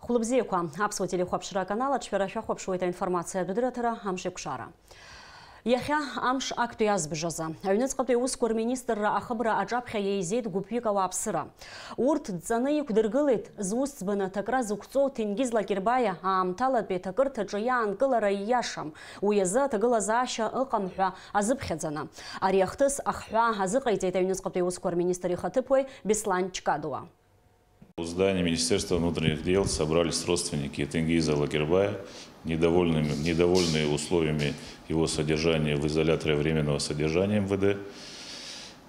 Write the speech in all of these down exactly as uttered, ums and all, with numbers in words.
Хәылбзиақәа, аԥсуа телехәаԥшра аканал аҿы шәара шәахәаԥшуеит аинформациатә дырраҭара Амшеикәшара. Иахьа амш актәи азбжазы, аҩныҵҟатәи аусқәа рминистрра ахыбра аҿаԥхьа еизеит гәыԥҩык ауааԥсыра. Урҭ дҵаны иқәдыргылеит зус ӡбаны аҭакра зықәҵоу Ҭенгиз Лакербаиа аамҭалатәи аҭакырҭаҿы иаанкылара ииашам. Уи азы аҭагылазаашьа ыҟам ҳәа азыԥхьаӡаны. Ари ахҭыс ахҳәаа азыҟаиҵеит аҩныҵҟатәи аусқәа рминистр ихаҭыԥуаҩ Беслан Чкадуа. У здания Министерства внутренних дел собрались родственники Тенгиза Лакербая, недовольными, недовольные условиями его содержания в изоляторе временного содержания М В Д.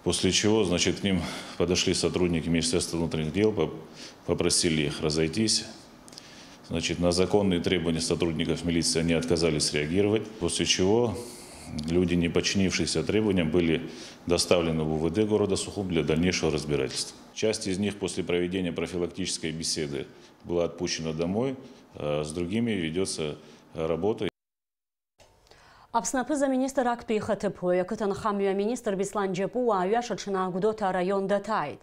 После чего, значит, к ним подошли сотрудники Министерства внутренних дел, поп-, попросили их разойтись. Значит, на законные требования сотрудников милиции они отказались реагировать, после чего люди, не подчинившиеся требованиям, были доставлены в У В Д города Сухум для дальнейшего разбирательства. Часть из них после проведения профилактической беседы была отпущена домой, э, с другими ведётся работа. Аԥсны аԥыза-министр актәи ихаҭыԥуаҩ, ақыҭанхамҩа аминистр Беслан Џьапуа аҩаша аҽны Гәдоуҭа араион даҭааит.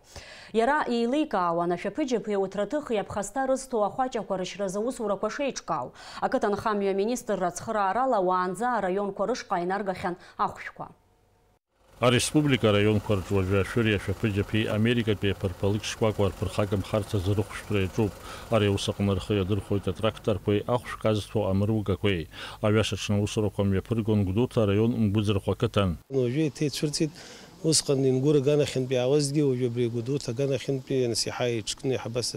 Иара еиликаауан ашәаԥыџьаԥи ауҭраҭыхи аԥхасҭа рызҭо ахәаҷақәа рышьразы аусурақәа шеиҿкаау. Ақыҭанхамҩа аминистрра ацхыраарала уаанӡа араионқәа рышҟа инаргахьан ахәшәқәа. Ареспублика араионқәа рҿы уажәы ашәыри ашәаԥыџьаԥи Америкатәи аԥырԥалыкь шкәакәа рԥырхагамхарц азы рыхәшәтәра иаҿуп. Ари аус аҟны рхы иадырхәоит атракторқәеи ахәшә казҭәо амругақәеи. Аҩаша аҽны аусурақәа мҩаԥыргон Гәдоуҭа араион Мгәыӡырхә ақыҭан. Уажәы еиҭа ицәырҵит, усҟан Ингәыр аганахьынтәи иаауазгьы, уажәы абри Гәдоуҭа аганахьынтәи, нас, иаҳа еиҿкны, иаҳа абас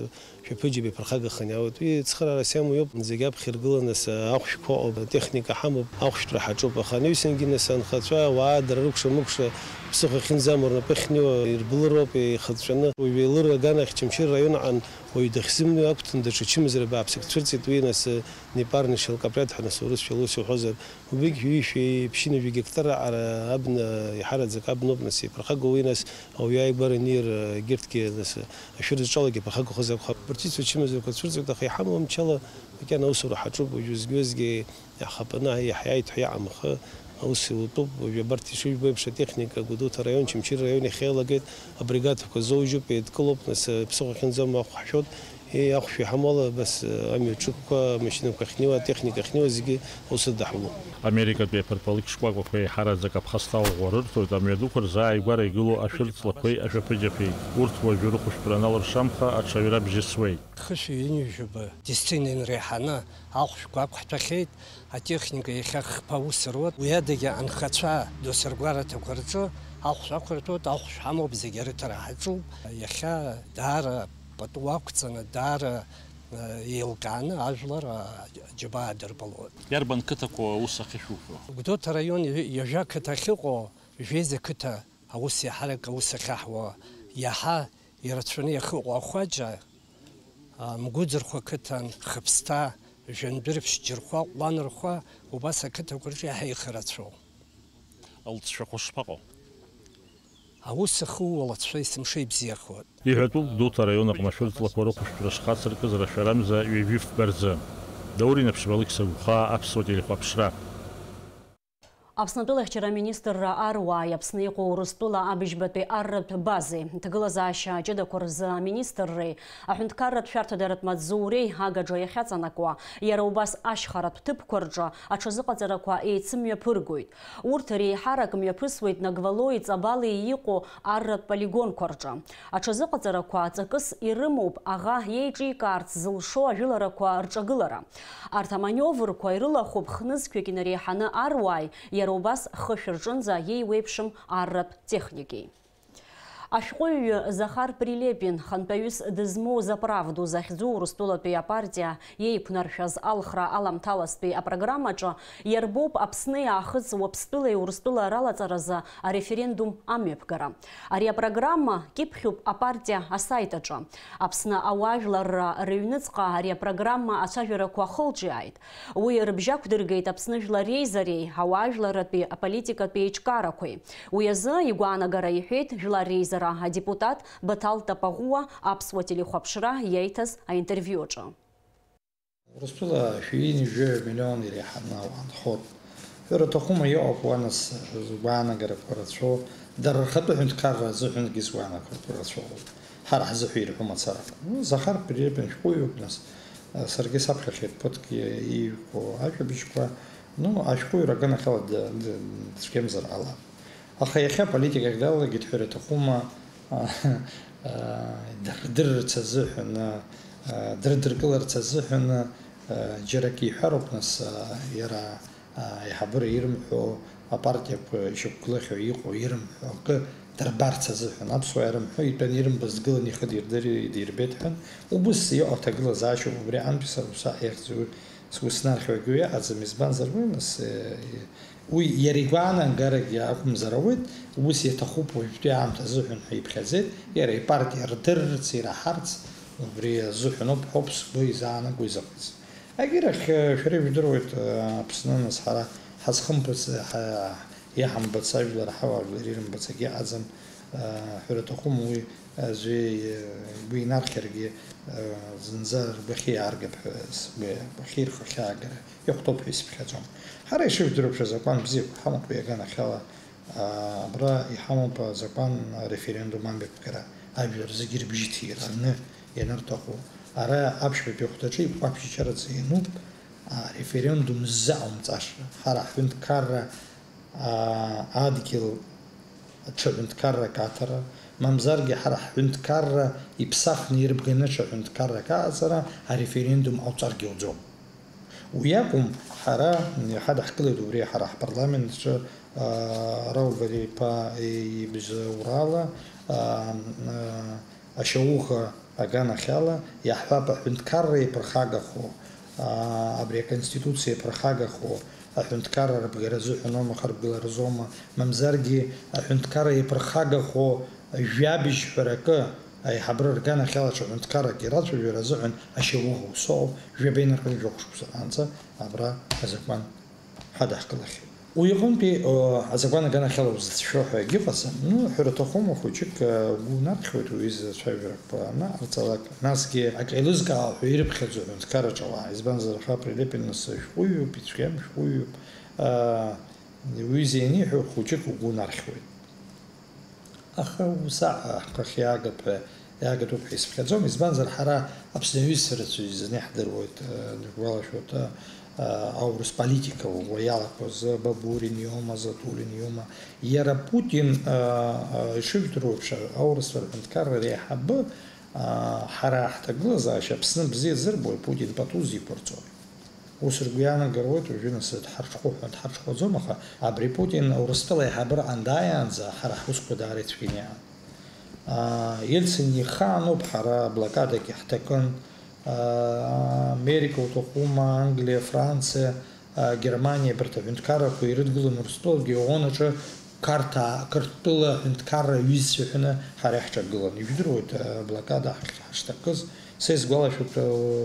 Шәаԥыџьаԥ иԥырхагаханы иаауеит. Уи цхыраарас иамоу иоуп, зегь аԥхьа иргыланы, ас, ахәшәқәа ыҟоуп, атехника ҳамоуп, ахәшәтәра ҳаҿуп. Аха анаҩсангьы, нас, анхацәа, ауаа дара рыкәша-мыкәша ԥсыхәа ахьынӡамоу рнапы ахьнеиуа ирбылроуп, еихыҵәҵәаны. Уажә Елыр аганахь Чамчыр раион аҟан уаҩ дахьзымнеиуа ақәҭан даҽа чымазара бааԥсык цәырҵит, уи, нас, непарный шелкопряд ҳәа, нас, урысшәала ус иуҳәозар, Убригь ҩышәи ԥшьынҩажәи гектар аҟара абна, иҳараӡак абноуп, нас, иԥырхагоу уи, нас, ауаҩы ааигәара анир, егьырҭгьы, нас, ашәыр зҿалогьы иԥырхагахоз акәхап. Абарҭ ицәа чымазарақәа цәырҵуеит, аха иҳамоу амчала макьана аусура ҳаҿуп, уажәы згьы-згьы иаҳхаԥаны, иаҳ-, иааит ҳәа иаҳамхы, аус иутәуп, уажәы абарҭ ишыжәбо еиԥш атехника Гәдоуҭа араион, Чамчыр араион иахьеилагеит, абригадақәа зоужьуп, еидкылоуп, нас, ԥсыхәа ахьынӡамоу ахәшәоуп. Еи, ахәшә иҳамоу ала, абас, амҩаҿыкқәа, амашьынақәа ахьнеиуа, атехника ахьнеиуа зегьы аус адаҳулон. Америкатәи аԥырпалыкь шкәакәақәа еиҳараӡак аԥхасҭа ӷәӷәа рырҭоит, амҩадуқәа рзы ааигәара игылоу ашәырҵлақәеи ашәаԥыџьаԥи. Урҭ уажәы рыхәшәтәра аналыршамха, аҽаҩра бжьысуеит. Хышәи ҩынҩажәаба дисциплина иреиҳаны ахәшәқәа ақәҳҭәахьеит, атехника иахьа хԥа аус руеит. Уи адагьы анхацәа досыргәараҭақәа рҿы ахәшә ақәырҭәоит, ахәшә ҳамоуп, зегьы арыҭара ҳаҿуп. Иахьа даара пату ақәҵаны, даара, э, еилкааны ажәлар, а, џьабаа адырбалоит. Иарбан қыҭақәоу аус ахьышәуқәо? Гәдоуҭа араион ҩажәа қыҭа ахьыҟоу, жәеиза қыҭа аус иаҳарак аус ахьаҳуа, иаҳа ирацәаны иахыҟоу Ахәаџьа, а, Мгәыӡырхәа қыҭан, Хыԥсҭа, Жәандәырԥшь, Џьырхәа, Ҟәланырхәа, убас ақыҭақәа рҿы иаҳа ихы рацәоуп. Алҵшәақәа шԥаҟоу? Аус ахьууа алҵшәа есымша ибзиахоит. Иҳәатәуп, Гәдоуҭа араион аҟны ашәырҵлақәа рыхәшәтәра шхацыркыз рашәарамза ҩажәи фба рзы. Даур Инаԥшьба, Алықьса Гәхаа, Аԥсуа телехәаԥшра. Аԥснытәыла ахьчара аминистрра аруааи Аԥсны иҟоу Урыстәыла абыжьбатәи арратә базеи, ҭагылазаашьа ҷыдақәа рзы аминистрреи аҳәынҭқарратә шәарҭадаратә маҵзуреи агаҿа иахьаҵанакуа, иара убас ашьхаратә ҭыԥқәа рҿы аҽазыҟаҵарақәа еицымҩаԥыргоит. Урҭ реиҳарак мҩаԥысуеит Нагвалои Ҵабалеи иҟоу арратә полигонқәа рҿы. Аҽазыҟаҵарақәа ҵакыс ирымоуп аӷа иеиҿикаарц зылшо ажәыларақәа рҿагылара. Арҭ аманиоврқәа ирылахәуп хнызқьҩык инареиҳаны аруааи, иара убас хышә рҿынӡа иеиуеиԥшым арратә техникеи. Ашәҟәыҩҩы Захар Прилепин, хантәаҩыс дызмоу «За правду» захьӡу Урыстәылатәи апартиа еиқәнаршәаз алхра аламҭалазтәи апрограммаҿы иарбоуп Аԥсны иаахыҵ Уаԥстәылеи Урыстәыла ралаҵаразы ареферендум амҩаԥгара. Ари апрограмма кьыԥхьуп апартиа асаит аҿы. Аԥсны ауаажәларра рыҩныҵҟа ари апрограмма ацәажәарақәа ахылҿиааит. Уи рыбжьақәдыргеит Аԥсны Жәлар Реизареи ауаажәларратәи аполитикатәи еиҿкаарақәеи. Уи азы игәаанагара иҳәеит Жәлар Реизара адепутат Баҭал Тапаӷәуа Аԥсуа телехәаԥшра иаиҭаз аинтервиу аҿы. Урыстәыла шәи ҩынҩажәи жәаҩа миллион иреиҳаны ауаа нхоит. Шәара аҭахума, иҟоуп уа, нас, згәаанагарақәа рацәоу, дара рхатәы ҳәынҭқарра азыҳәангьы згәаанагарақәа рацәоуп. Ҳара ҳзыҳәа ирҳәо мацарақәа. Ну, Захар Прилепин шәҟәыҩҩуп, нас, Саргьы саԥхьахьеит ԥыҭк иҩқәоу ажәабжьқәа, ну, ашәҟәыҩҩра аганахьала д-, д-, цәгьамзар ҟалап. Аха иахьа аполитикахь далагеит ҳәа рҭахума, а, а, дырдырырц азыҳәан, а, дрыдыркыларц азыҳәан, а, џьарак иҳәароуп, нас, а, иара аиҳабыра ирымҳәо, апартиақәа ишьақәгылахьоу иҟоу ирымҳәо акы дырбарц азыҳәан, аԥсуаа ирымҳәо, итәаны ирымбаз дгыланы ихы дирдыр-, идирбеит ҳәа, убыс иҟоу аҭагылазаашьоуп, убри аҟынтәи сара усаҟа иахьӡу сгәы снархьуагьы уи аҟаӡам, избанзар уи, нас, э, уи иара игәаанагарагьы акәымзар ауеит, ус иаҭахуп уажәтәи аамҭа азыҳәан ҳәа иԥхьаӡеит, иара ипартиа рдырырц, ираҳарц, убри азыҳәаноуп ҳәоуп сгәы изаанаго изыҟаз. Агьырахь, шәара ижәдыруеит, Аԥсны, нас, ҳара ҳазхымԥац, ҳа-, иаҳамбац ажәлар, ҳауаажәлар ирымбац акгьы ыҟаӡам, ҳәара аҭахума, уи аӡәы игәы инархьаргьы, зынӡа ргәахьы иааргап ҳәа сгәы, агәахьы ирхахьы аагара иахәҭоуп ҳәа исыԥхьаӡом. Ҳара ишыжәдыруа шәа закәан бзиақәа ҳамоуп уи аганахьала, Абра иҳамоуп азакәан ареферендум амҩаԥгара, ажәлар зегьы рыбжьы ҭираны ианырҭаху. Ара аԥшьбатәи ахәҭаҿы иқәаԥшьчараӡа иануп ареферендум ззыҟаумҵаша. Ҳара ҳҳәынҭқарра, аа, адгьыл ҽа ҳәынҭқаррак аҭара, мамзаргьы ҳара ҳҳәынҭқарра иԥсахны ирбганы ҽа ҳәынҭқаррак аҟаҵара ареферендум ҟауҵаргьы ауӡом. Уи акәым, ҳара иҳадаҳкылеит убри ҳара ҳпарламентҿы, аа, Рауль Валиа-иԥа ибзоурала, аа, ашьауӷа аганахьала иаҳҳәап, аҳәынҭқарра иаԥырхагахо, аа, абри аконституциа иаԥырхагахо аҳәынҭқарра рыбгара азыҳәаноума, хырбгаларазоума, мамзаргьы аҳәынҭқарра иаԥырхагахо жәабжь ҳәаракы аиҳабыра рганахьала ҽа ҳәынҭқаррак ирацәажәара азыҳәан ашьауӷа усоуп, жәабеи нарҟәи жәохә шықәса раанӡа абра азакәан ҳадаҳкылахьеит. Уи иҟынтәи, о, азакәан аганахьала узыцәшәо ҳәа егьыҟаӡам. Ну, ҳәара аҭахума, хәыҷык, э, угәы унархьуеит уи изы ацәажәарақәа анаҟарҵалак, насгьы акы еилызкаау ҳәа ирыԥхьаӡо аҳәынҭқарраҿы ауаа, избанзар, аха Прилепин нас шәҟәыҩҩуп, ицәгьам шәҟәыҩҩуп, аа, уи изы ианиҳәо хәыҷык угәы унархьуеит. Аха ус аҟара ҳхахь иаагап ҳәа, иаагатәуп ҳәа исыԥхьаӡом, избанзар, ҳара Аԥсны аҩызцәа рацәаҩ изы иаҳдыруеит, э, шәгәалашәоит, э, аурыс политика уа иалахәыз, Бабурин иоума, Затулин иоума. Иара Путин, э, э, ишыжәдыруа еиԥш, аурысцәа рҳәынҭқарра реиҳабы, э, ҳара ҳҭагылазаашьа Аԥсны бзиа зырбои, Путин пату зиқәырҵои? Ус ргәы иаанагар ауеит, уажәы нас дҳарҽхәо ҳәа дҳарҽхәаӡом, аха абри Путин Урыстәыла аиҳабыраҟны дааиаанӡа ҳара ҳусқәа даара ицәгьаны иҟан. Аа, Ельцин ихаануп, ҳара аблокадагьы ҳҭакын. Аа, Америка уҭахума, Англиа, Франциа, аа, Германиа, абарҭ аҳәынҭқаррақәа ирыдгылан Урыстәылагьы, иҟан аҿы Қарҭаа, Қырҭтәыла аҳәынҭқарра аҩызцәа ҳәаны ҳара иаҳҿагылан. Ижәдыруеит, аблокада ҳ-, ҳашҭакыз. Са исгәалашәоит,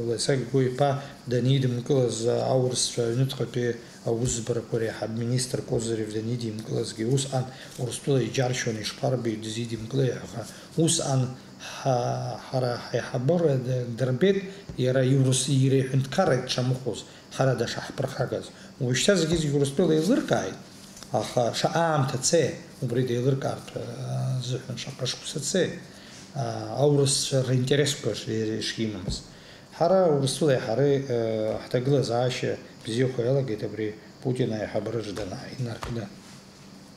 Леса Гогәуа-иԥа данидымкылаз, аурысцәа аҩныҵҟатәи аусӡбарақәа реиҳаб министр Козырев данидимкылазгьы усҟан Урыстәыла иџьаршьон, ишԥарбеи дызидимкылеи ҳәа, аха усҟан ҳа-, ҳара ҳаиҳабыра д-, дырбеит, иара иурыс, иара иҳәынҭқаррагь дшамыхәоз, ҳара дашаҳԥырхагаз. Уажәшьҭа зегьы-зегьы Урыстәыла еилыркааит, аха шаҟа аамҭа цеи, убри деилыркаартә, а, азыҳәан шаҟа шықәса цеи, а, аурысцәа ринтересқәа ш-, ш-, шимамыз. Ҳара Урыстәылеи ҳареи, а, ҳҭагылазаашьа бзиахо иалагеит абри Путин аиҳабыраҿы данааи-, инаркны.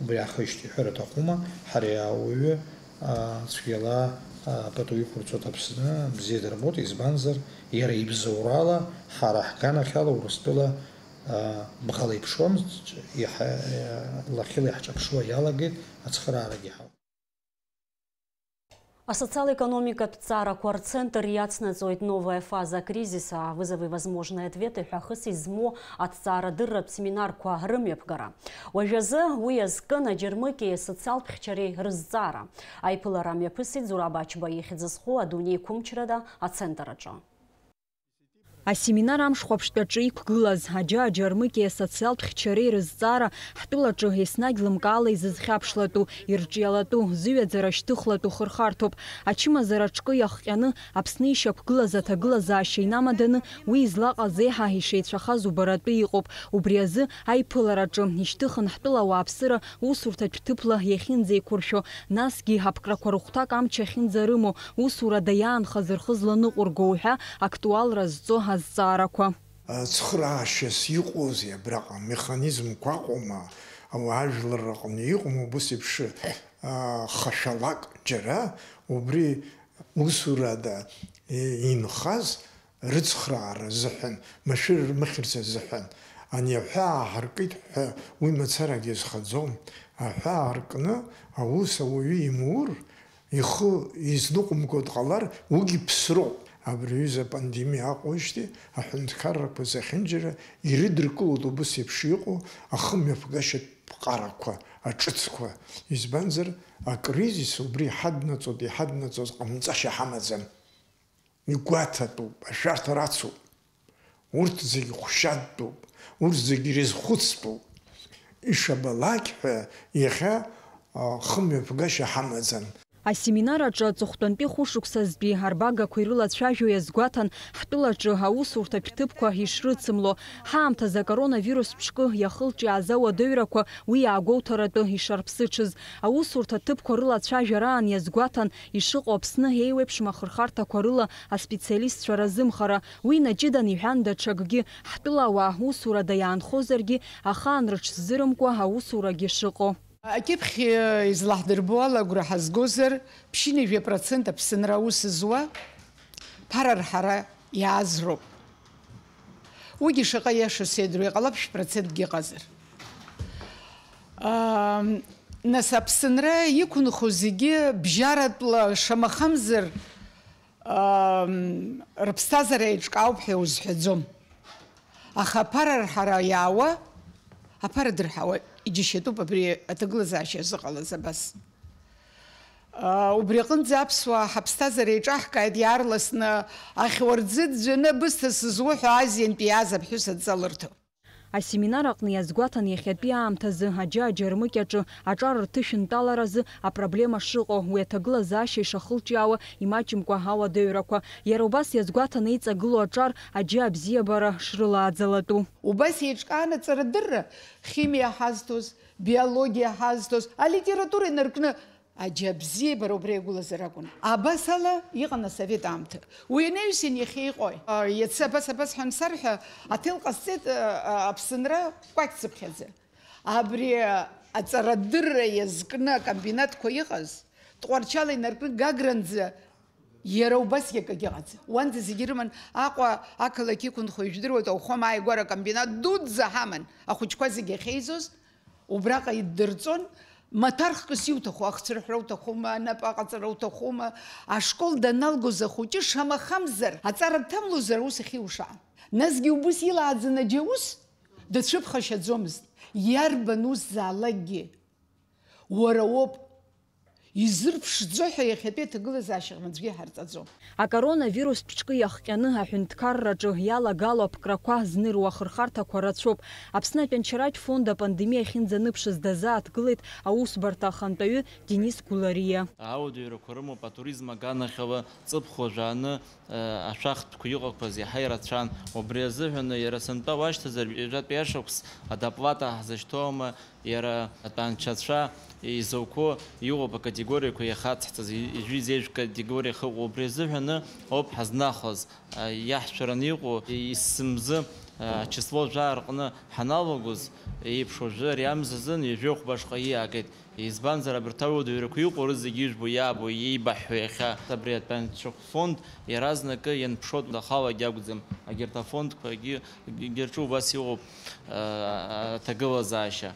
Убри аахижьҭеи ҳәара аҭахума, ҳара ауаҩы, а, цәгьала, а, пату иқәырҵоит Аԥсны, бзиа дырбоит, избанзар, иара ибзоурала, ҳара ҳганахьала Урыстәыла, а, бӷала иԥшуамызт, иаҳа-, лахьыла иаҳҿаԥшуа иалагеит, ацхыраарагьы ҳауп. Асоциал-економикатә ҭҵаарақәа рцентр иацнаҵоит Новая фаза кризиса, вызовы и возможные ответы ҳәа ахыс измоу аҭҵаарадырратә семинарқәа рымҩаԥгара. Уажәазы уи иазкын аџьармыкьеи асоциалтә хьчареи рызҵаара. Аиԥылара мҩаԥысит Зураб Ачба ихьӡ зху адунеи қәымчрада ацентр аҿы. Асеминар амшхәаԥштәаҿы иқәгылаз, аџьа аџьармыкьеи асоциалтә хьчареи рызҵаара ҳтәылаҿы еснагь лымкаала изызхьаԥшлатәу, ирҿиалатәу, зыҩаӡара шьҭыхлатәу хырхарҭоуп. Ачымазара аҿкы иахҟьаны, Аԥсны ишьақәгылаз аҭагылазаашьа инамаданы, уи излаҟаз еиҳа ишеицәахаз убаратәы иҟоуп. Убри азы аиԥылараҿы ишьҭыхын ҳтәыла ауааԥсыра усурҭатә ҭыԥла иахьынӡеиқәыршәо, насгьы аԥкрақәа рыхәҭак амч ахьынӡарымоу, усурада иаанхаз рхы зланыҟәыргоу ҳәа актуалра зҵо азҵаарақәа. Цхыраашьас иҟоузеи абраҟа? Механизмқәа ыҟоума? Ауаа ажәлар рҟны иҟоума убыс еиԥш, а, хашәалак џьара убри усурада, е, инхаз рыцхраара азыҳәан, машәыр рмыхьырц азыҳәан, ани аҳәаа ҳаркит ҳәа уи мацарагьы зхаӡом. Аҳәаа аркны аус ауаҩы имур, ихы изныҟәымго дҟалар, уигьы ԥсроуп. Абри аҩыза апандемиа аҟоижьҭеи аҳәынҭқаррақәа зехьынџьара ирыдыркылоит убыс еиԥш иҟоу ахымҩаԥгашьатә ԥҟарақәа, аҿыцқәа. Избанзар, акризис убри иҳаднаҵоит, иҳаднаҵоз ҟамҵашьа ҳамаӡам. Игәаҭатәуп, ашәарҭа рацуп. Урҭ зегь хәшьадтәуп, урҭ зегь ирызхәыцтәуп. Ишабалак ҳәа иахьа, а, хымҩаԥгашьа ҳамаӡам. Асеминар аҿы аҵыхәтәантәи хәышықәсазтәи арбагақәа ирылацәажәо иазгәаҭан, ҳтәылаҿы аусурҭатә ҭыԥқәа ишрыцымло, ҳаамҭазы акоронавирус ԥшкы иахылҿиааз ауадаҩрақәа уи иаагәоуҭаратәы ишарԥсыҽыз, аусурҭа ҭыԥқәа рылацәажәараан иазгәаҭан ишыҟоу Аԥсны еиуеиԥшым ахырхарҭақәа рыла аспециалистцәа разымхара, уи наҷыдан иҳәан даҽакгьы, ҳтәылауаа усурада иаанхозаргьы, ахаан рыҽзырымкуа аусурагьы шыҟоу. Акьыԥхь излаҳдырбо ала агәра ҳазгозар, ԥшьынҩажәа процент Аԥсынра аус зуа ԥара рҳара иааз роуп. Уигьы шаҟа иашоу сеидру, иҟалап шә-процентгьы ыҟазар. Ам, нас Аԥсынра иқәынхо зегьы бжьаратәла шамахамзар, ам, рыԥсҭазаара еиҿкаауп ҳәа узҳәаӡом. Аха аԥара рҳара иаауа, аԥара дырҳауа иџьашьатәуп абри аҭагылазаашьа зыҟалаз абас. Ам, убри аҟынӡа аԥсуаа ҳаԥсҭазаара еиҿаҳкааит иаарласны, ахьуарӡы ӡәӡәаны абысҭа сызуҳәо Азиантәи иааз аԥҳәыс адҵа лырҭо. Асеминар аҟны иазгәаҭан иахьатәи аамҭазы аџьа-аџьармыкьаҿы аҿар рҭышәынтәаларазы апроблема шыҟоу, уи аҭагылазаашьа ишахылҿиаауа имаҷымкәа ауадаҩрақәа. Иара убас иазгәаҭан еиҵагылоу аҿар аџьа абзиабара шрылааӡалатәу. Убас еиҿкаан аҵарадырра, химиа ҳазҭоз, биологиа ҳазҭоз, алитература инаркны Аџьа абзиабара убра иагәылазар акәын. Абас ала иҟан асовет аамҭа. Уи анаҩсан иахьа иҟои? Иацы абас, абас ҳәа ансарҳәа, аҭел ҟасҵеит, а, а, Аԥсынра кәакьцыԥхьаӡа. Абри аҵарадырра иазкны акомбинатқәа иҟаз, Тҟәарчал инаркны Гагранӡа иара убасгьы акагьы ыҟаӡам. Уанӡа зегьы ирыман Аҟәа ақалақь иқәынхо ижәдыруеит, Аухом ааигәара акомбинат дуӡӡа ҳаман, ахәыҷқәа зегьы ахьеизоз, Убраҟа иддырҵон, маҭәархкыс иуҭаху, ахцырҳәра уҭахума, анапы аҟаҵара уҭахума, ашкол даналгоз ахәыҷы шамахамзар аҵара дҭамлозар аус ахьиуша. Насгьы убыс илааӡаны аџьаус дацәыԥхашьаӡомызт, иарбан усзаалакгьы. Уара уоуп. Изырԥшӡо ҳәа иахьатәи аҭагылазаашьаҟны аӡәгьы иҳарҵаӡом. Акоронавирус ԥшкы иахҟьаны аҳәынҭқарраҿы иалагало аԥкрақәа зныруа ахырхарҭақәа рацәоуп. Аԥсны атәанчаратә фонд апандемиа ахьынӡаныԥшыз дазааҭгылеит аусбарҭа ахантәаҩы Денис Гәлариа. Ауадаҩрақәа рымоуп атуризм аганахьала ҵыԥх уажәааны, э, ашәахтәқәа иҟақәаз иаҳа ирацәан. Убри азыҳәаны иара сынтәа уашьҭазар, ҩажәатәи ашықәс адоплата ҳзышьҭоума, Иара атәанчацәа изауқәо иҟоуп акатегориақәа иахаҵәҟьаз, ижәи зежә категориа хыҟоу. Убри азыҳәаны ауп ҳазнахоз, а, иаҳшәараны иҟоу, есымзы, а, ачисло жәаа рҟны ҳаналагоз, еиԥш уажәы ари амзазын ҩажәи хәба шҟа иаагеит. Избанзар, абарҭ ауадаҩрақәа иҟоу рызегьы ижәбо, иаабо, иеибаҳҳәо иахьа абри атәанчахә фонд иаразнакы ианԥшуа дахалагьы акәӡам, агьырҭ афондқәагьы, гьырҿы убас иҟоуп, а, аҭагылазаашьа.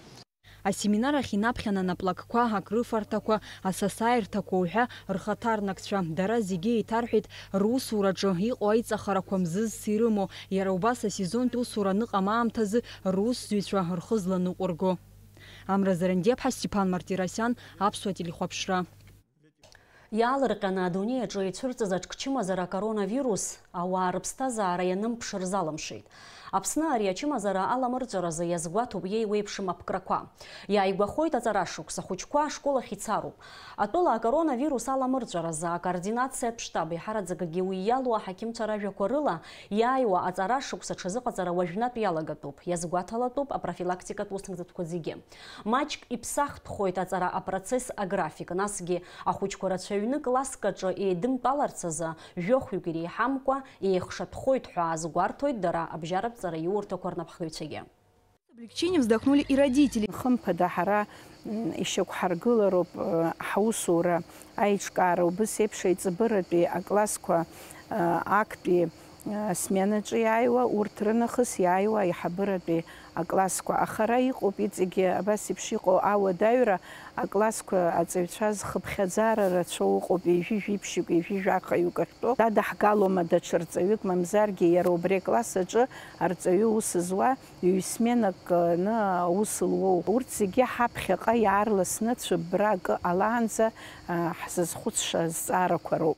Асеминар ахь инаԥхьан анаплакқәа, акрыфарҭақәа, асасааирҭақәа уҳәа рхаҭарнакцәа, дара зегьы еиҭарҳәеит русураҿы иҟоу аиҵахарақәа мзызс ирымоу, иара убас асезонтә усура аныҟам аамҭазы русзуҩцәа рхы зланыҟәырго. Амра Зарандиаԥҳа, Стеԥан Мартиросиан, Аԥсуа телехәаԥшра. Иаалырҟьаны адунеи аҿы ицәырҵыз аҽкчымазара акоронавирус ауаа рыԥсҭазаара ианымԥшыр залымшеит. Аԥсны ари ачымазара аламырҵәаразы иазгәаҭоуп иеиуеиԥшым аԥкрақәа. Иааигәахоит аҵарашықәс, ахәыҷқәа ашкол ахь ицароуп. Атәыла акоронавирус аламырҵәаразы акоординациатә штаб, еиҳараӡакгьы уи иалоу аҳақьымцәа ражәақәа рыла, иааиуа аҵарашықәс аҽазыҟаҵара уажәнатә иалагатәуп, иазгәаҭалатәуп апрофилактикатә усмҩаԥгатәқәа зегьы. Маҷк иԥсахтәхоит аҵара апроцесс аграфик, насгьы ахәыҷқәа рацәаҩ Ҩны класск аҿы еидымтәаларц азы жәохәҩык иреиҳамкәа еихшатәхоит ҳәа азгәарҭоит дара абжьаратә ҵараиурҭақәа рнапхгаҩцәагьы. С облегчением вздохнули и родители. Хымԥада, ҳара, м, ишьақәҳаргылароуп, э, ҳусура аиҿкаара убыс еиԥш аиҵбыратәи аклассқәа, э, актәи, э, смена аҿы иааиуа, урҭ рынахыс иааиуа аиҳабыратәи аклассқәа. Аха ара иҟоуп иҵегьы абас еиԥш иҟоу ауадаҩра, аклассқәа аҵаҩцәа зхыԥхьаӡара рацәоу ыҟоуп, ҩажәи жәиԥшьҩык, ҩажәи жәахаҩык ахьтәоу. Дадаҳгалома даҽа рҵаҩык, мамзаргьы иара убри акласс аҿы арҵаҩы ус зуа, ҩ-сменак, ы, ны аус луоу. Урҭ зегьы ҳаԥхьаҟа иаарласны цәыббра акы ҟалаанӡа, ы, ҳзызхәыцша азҵаарақәа роуп.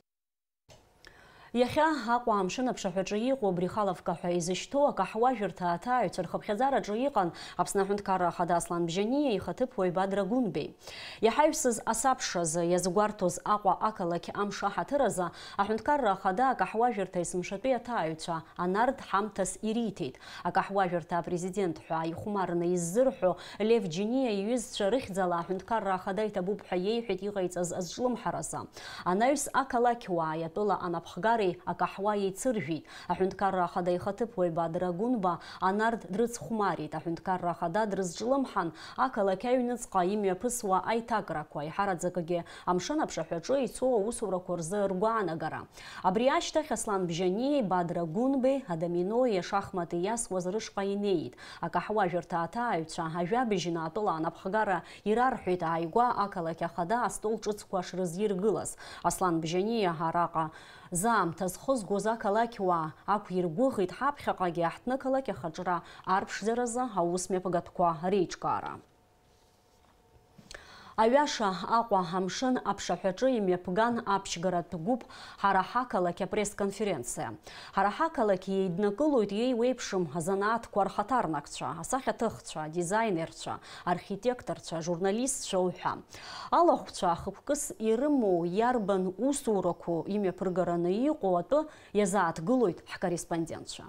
Иахьа Аҟәа амшын аԥшаҳәаҿы иҟоу Брехаловка ҳәа изышьҭоу акаҳуажәырҭа аҭааҩцәа рхыԥхьаӡараҿы иҟан Аԥсны Аҳәынҭқарра Ахада Аслан Бжьаниа ихаҭыԥуаҩ Бадра Гәынбеи. Иаҳаҩсыз асабшазы иазгәарҭоз Аҟәа ақалақь амш аҳаҭыр азы Аҳәынҭқарра Ахада акаҳуажәырҭа есымшатәи аҭааҩцәа анард ҳамҭас ириҭеит. Акаҳуажәырҭа апрезидент ҳәа ихәмарны иззырҳәо Лев Џьениа иҩызцәа рыхьӡала Аҳәынҭқарра Ахада иҭабуп ҳәа иеиҳәеит иҟаиҵаз азҿлымҳаразы. Анаҩс ақалақьуааи атәыла анапхгареи акаҳуа еицыржәит. Аҳәынҭқарра Ахада ихаҭыԥуаҩ Бадра Гәынба анард дрыцхәмарит. Аҳәынҭқарра Ахада дрызҿлымҳан ақалақь аҩныҵҟа имҩаԥысуа аиҭакрақәа, еиҳараӡакгьы амшын аԥшаҳәаҿы ицо аусурақәа рзы ргәаанагара. Абри ашьҭахь Аслан Бжьаниеи Бадра Гәынбеи адоминои ашахмати иасуаз рышҟа инеит. Акаҳуажәырҭа аҭааҩцәа ажәабжьны атәыла анапхгара ирарҳәеит ааигәа ақалақь ахада астол ҿыцқәа шрызиргылаз. Аслан Бжьаниа араҟа заамҭа зхызгоз ақалақьуаа ақәиргәыӷит ҳаԥхьаҟагьы аҳҭнықалақь ахаҿра арԥшӡаразы аус мҩаԥгатәқәа реиҿкаара. Аҩаша Аҟәа амшын аԥшаҳәаҿы имҩаԥган аԥшьгаратә гәыԥ Ҳара ҳақалақь апресс-конференциа. Ҳара ҳақалақь еиднакылоит иеиуеиԥшым азанааҭқәа рхаҭарнакцәа, асахьаҭыхцәа, адизаинерцәа, архитекторцәа, ажурналистцәа уҳәа. Алахәцәа ахықәкыс ирымоу иарбан усурақәоу имҩаԥыргараны иҟоу атәы иазааҭгылоит ҳкорреспондентцәа.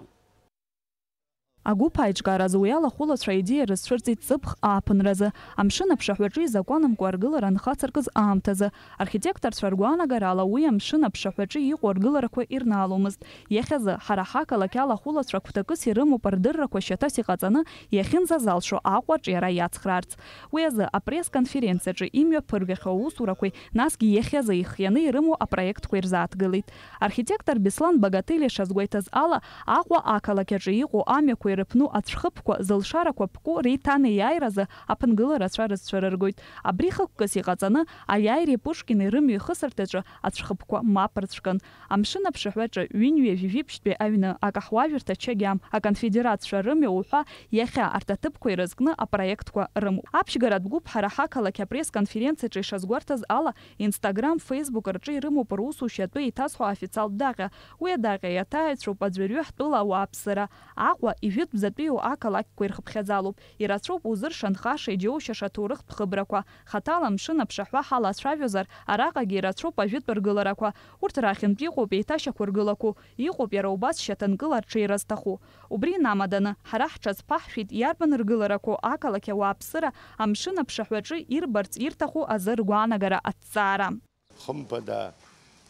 Агәыԥ аиҿкааразы уи алахәылацәа аидеиа рызцәырҵит ҵыԥх ааԥынразы, амшын аԥшаҳәаҿы изакәанымкәа аргылара анхацыркыз аамҭазы, архитекторцәа ргәаанагарала уи амшын аԥшаҳәаҿы иҟоу аргыларақәа ирнааломызт. Иахьазы, ҳара ҳақалақь алахәылацәа гәҭакыс ирымоуп рдыррақәа шьаҭас иҟаҵаны, иахьынӡазалшо Аҟәа аҿиара иацхраарц. Уи азы апресс-конференциаҿы имҩаԥыргахьоу аусурақәеи, насгьы иахьазы ихианы ирымоу апроектқәа ирзааҭгылеит. Архитектор Беслан Багатели шазгәеиҭаз ала, Аҟәа ақалақь аҿы иҟоу амҩақәа ирыԥну ацәхыԥқәа зылшарақәа ԥку реиҭанеиааиразы аԥынгыларацәа рызцәырыргоит. Абри хықәкыс иҟаҵаны, Аиааиреи Пушкини рымҩа ихысырҭаҿы ацәхыԥқәа мап рцәкын. Амшын аԥшаҳәаҿы ҩынҩажәи жәиԥшьтәи аҩны, акаҳуажәырҭа Чагьам, аконфедератцәа рымҩа уҳәа иахьа арҭ аҭыԥқәа ирызкны апроектқәа рымоуп. Аԥшьгаратә гәыԥ ҳара ҳақалақь апресс-конференциаҿы ишазгәарҭаз ала, Instagram, Facebook рҿы ирымоуп русушьа атәы еиҭазҳәо аофициалтә даҟьа. Уи адаҟьа иаҭааҩцәоуп аӡәырҩы ҳтәыла ауааԥсыра. Аҟәа, ижәытәӡатәиу ақалақьқәа ирхыԥхьаӡалоуп. Ирацәоуп узыршанхаша, иџьоушьаша аҭоурыхтә хыбрақәа. Хаҭала амшын аԥшаҳәа ҳалацәажәозар, араҟагьы ирацәоуп ажәытә ргыларақәа. Урҭ рахьынтә иҟоуп еиҭашьақәыргылақәоу, иҟоуп иара убас шьаҭанкыла рҽеира зҭаху. Убри инамаданы, ҳара ҳҽазԥаҳшәеит иарбан ргыларақәоу ақалақь ауааԥсыра амшын аԥшаҳәаҿы ирбарц ирҭаху азы ргәаанагара аҭҵаара. Хымԥада,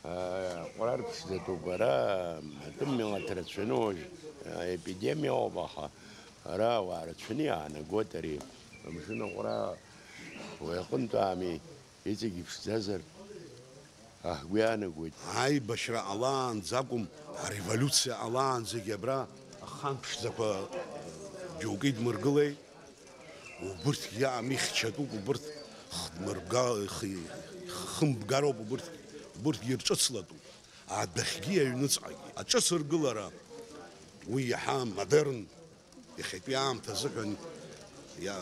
а, ҟәра рԥшӡатәуп, ара атәым милаҭ рацәаны уажә, а, епидемиа ауп, аха ара ауаа рацәаны иаанагоит ари амшын аҟәра уи аҟынтә ами, иҵегь иԥшӡазар, а, ҳгәы иаанагоит. Аибашьра ҟалаанӡа акәым, ареволиуциа ҟалаанӡагьы абра ахан ԥшӡақәа џьоукы идмыргылеи? Убырҭгьы аамихьчатәуп, убырҭ хмырбга-, хи-, хымбгароуп, убырҭ, убырҭгьы рҿыцлатәуп. Адәахьгьы аҩныҵҟагьы. Аҿыцыргылара уи иаҳа модерн, иахьатәи аамҭа азыҳәан иа-,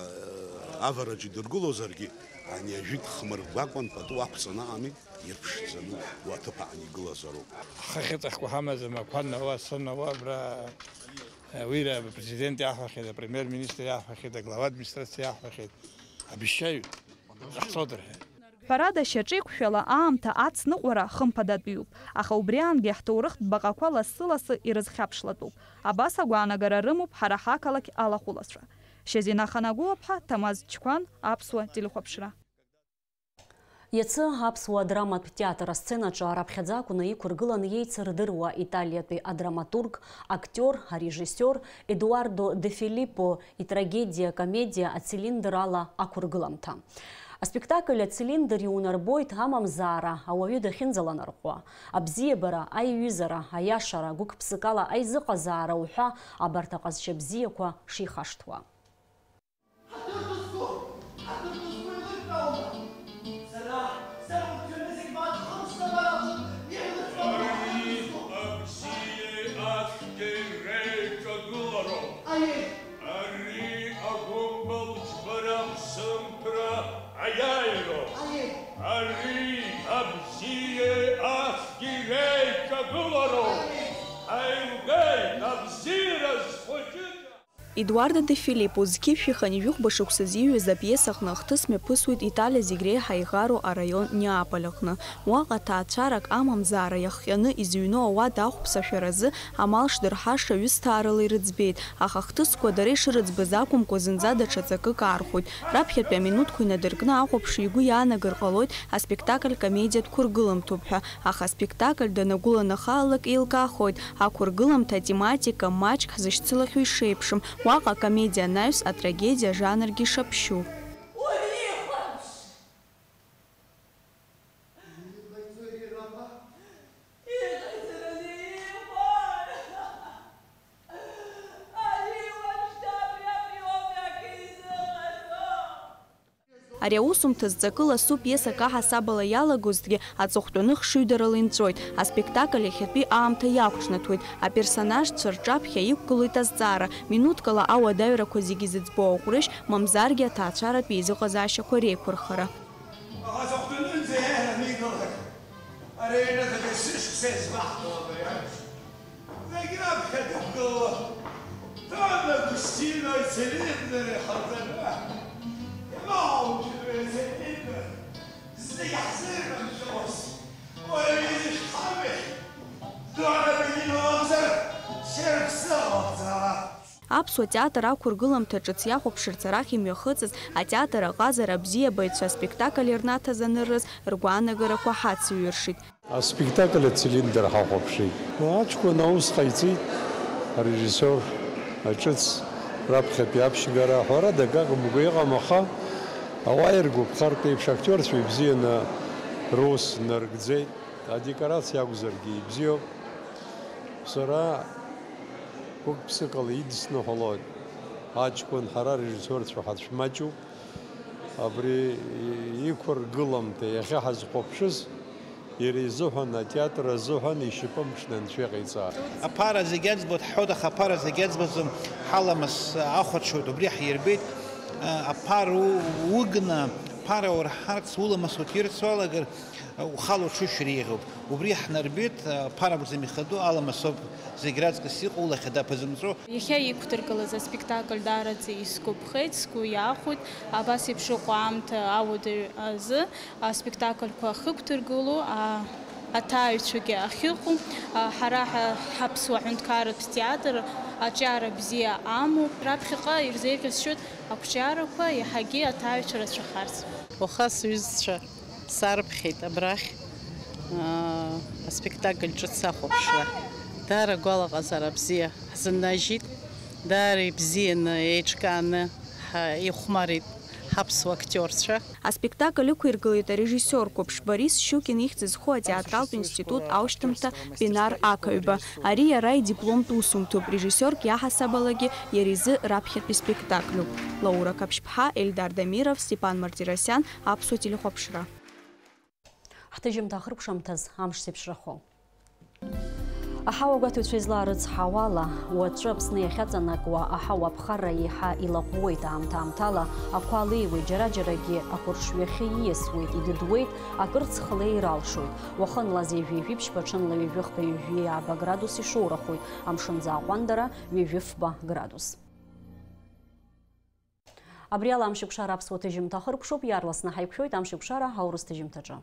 авараҿы идыргылозаргьы, ани ажәытә хмырбгакәан пату ақәҵаны аҟами, ирԥшӡаны уи аҭыԥ аан игылазароуп. Ҳхы ахьыҵахқәа ҳамаӡам, ақәа науа, асы науа, абра Уи апрезидент иаҳҳәахьеит, апремиер-министр иаҳҳәахьеит, аглава администрациа иаҳҳәахьеит, абжьшьаҩ ҟаҳҵоит рҳәеит. Ҳәарада, шьаҿеиқәшәала аамҭа ацныҟәара хымԥадатәиуп, аха убри аангьы ҳҭоурыхтә баҟақәа лассы-лассы ирызхьаԥшлатәуп. Абас агәаанагара рымоуп ҳара ҳақалақь алахәылацәа. Шьазина Ханагәыаԥҳа, Ҭамаз Чқәан, Аԥсуа телехәаԥшра. Иацы аԥсуа драматә театр асценаҿы раԥхьаӡа акәны иқәыргылан еицырдыруа италиатәи адраматург, актиор, арежиссиор Едуардо де Филиппо итрагедиа-комедиа Ацилиндр ала ақәыргыламҭа. Аспектакль Ацилиндр иунарбоит амамзаара ауаҩы дахьынӡаланарҟәуа, абзиабара, аиҩызара, аиашара, гәык-ԥсыкала аизыҟазаара уҳәа абарҭ аҟазшьа бзиақәа шихашҭуа. Ҳаҭыр дызқәу, ҳаҭыр дызқәу еилыркаауама? Сара, сара урҭ ҩны зегь баанхымсҭабар акәын, иҳәатәуп. Ари абзиеи ацәгьеи реиҿагылароуп. Аиеи. Ари агәымбыл џьбара ԥсымҭәра аиааироуп. Аиеи. Ари абзиеи ацәгьеи реиҿагылароуп. Аиеи. Аилгеит абзиара зхәыҷыда. Едуардо де Филиппо зқьи жәшәи хынҩажәи жәохәба шықәса зиҩыз апиеса аҟны ахҭыс мҩаԥысуеит Италиа зегь реиҳа иӷароу араион Неаполь аҟны. Уаҟа ҭаацәарак амамзаара иахҟьаны изыҩноу ауада ахәԥса ашәаразы амал шдырҳаша ҩысҭаарала ирыӡбеит, аха ахҭысқәа дара ишырыӡбаз акәымкәа зынӡа даҽа ҵакык аархәоит. Раԥхьатәи аминуҭқәа инадыркны ахәаԥшҩы игәы иаанагар ҟалоит аспектакль комедиатә қәыргылымҭоуп ҳәа, аха аспектакль данагәыланахалалак еилкаахоит, ақәыргыламҭа атематика маҷк ҳзышьцылахьоу ишеиԥшым, уаҟа акомедиа анаҩс атрагедиа ажанргьы ишаԥшьу. Ари аусумҭа зҵакы ласу пиесак аҳасабала иалагозҭгьы, аҵыхәтәаны хшыҩдарала инҵәоит. Аспектакль иахьатәи аамҭа иақәҿнаҭуеит. Аперсонажцәа рҿаԥхьа иқәгылоит азҵаара, минуҭкала ауадаҩрақәа зегьы зыӡбоу аҟәрышь, мамзаргьы аҭаацәаратә еизыҟазаашьақәа реиқәырхара. Аха аҵыхәтәанынӡа иааираны игылан. Ари аҩнаҭагьы сышықәса иазгәаҳҭон абри аиԥш. Зегь раԥхьа дықәгыло, Дон Агәсҭино ицилиндр иҳарҵаҩы, имоуцәоу ицилиндр, зегь ҳзеиқәынҵәоз, уаҩы изышьҭами, Дон Агәсҭино лакәзар, сара ԥсыуа лакәӡам. Аԥсуа театр ақәыргыламҭа ҿыц иахәаԥшырц арахь имҩахыҵыз атеатр аҟазара абзиабаҩцәа аспектакль ирнаҭаз анырраз ргәаанагарақәа ҳацыҩршеит. Аспектакль ацилиндр ҳахәаԥшит. Аҷкәын аус ҟаиҵеит, арежиссиор, аҿыц раԥхьатәи аԥшьгара, ҳәарада, акакәымкәа иҟам, аха ауаа иргәаԥхартә еиԥш актиорцәа ибзианы рус нарыгӡеит. Адекорациа акәзаргьы ибзиоуп. Сара гәык-ԥсыкала идысныҳәалоит. Аҷкәын, ҳара арежиссиорцәа ҳацәмаҷуп. Абри иқәыргыламҭа иахьа ҳазхәаԥшыз, иара изыҳәан, атеатр азыҳәан ишьапы мшны Анцәа иҟаиҵа. Аԥара зегь аӡбоит ҳҳәоит, аха аԥара зегь аӡбаӡом, ҳаламыс ахәаҽуеит, убри ҳирбеит. Аԥара у-, угны, аԥара урҳарц уламыс уҭирц уалагар, ухала уҽушьыр еиӷьуп. Убри ҳнарбеит, аԥара акәӡам ихадоу, аламыс ауп зегь раҵкыс иҟоу, лахьада ԥазымҵәо. Иахьа иқәдыргылаз аспектакль даараӡа исгәаԥхеит, сгәы иахәеит, абас еиԥш ыҟоу аамҭа ауадаҩ азы аспектакльқәа ахьықәдыргылоу, а-, аҭааҩцәагьы ахьыҟоу, а-, ҳара ҳа-, ҳаԥсуа ҳәынҭқарратә театр аҿиара бзиа амоуп, раԥхьаҟа ирзеиӷьасшьоит ақәҿиарақәа иаҳагьы аҭааҩцәа рацәахарц. Уаха сҩызцәа сарԥхьеит абрахь, аа, аспектакль ҿыц ахәаԥшра. Даара агәалаҟазаара бзиа ҳзыннажьит, даара ибзианы, еиҿкааны ҳа-, ихәмарит ҳаԥсуа актиорцәа. Аспектакль ықәиргылеит арежиссиор қәыԥш Борис Щукин ихьӡ зху атеатралтә институт аушьҭымҭа Бинар Ақаҩба. Ари иара идипломтә усумҭоуп, режиссиорк иаҳасабалагьы иара изы раԥхьатәи спектакльуп. Лаура Қаԥшьԥҳа, Ельдар Дамиров, Степан Мартиросиан, Аԥсуа телехәаԥшра. Ҳҭыжьымҭа ахыркәшамҭаз амш зеиԥшрахо. Аҳауагәаҭаҩцәа излаарыцҳауала, уаҵәы Аԥсны иахьаҵанакуа аҳауа аԥхарра еиҳа илаҟәуеит, аамҭа-аамҭала ақәа леиуеит, џьара-џьарагьы ақәыршҩы ахьы ииасуеит, идыдуеит, акырцх леир алшоит. Уахынла зежә ҩажәи ԥшьба, ҽынла ҩажәи хԥа, ҩажәи ааба градус ишоурахоит, амшынӡы аҟәандара ҩажәи фба градус. Абри ала амшеикәшара аԥсуа ҭыжьымҭа ахыркәшоуп, иаарласны ҳаиқәшәоит амшеикәшара аурыс ҭыжьымҭаҿы.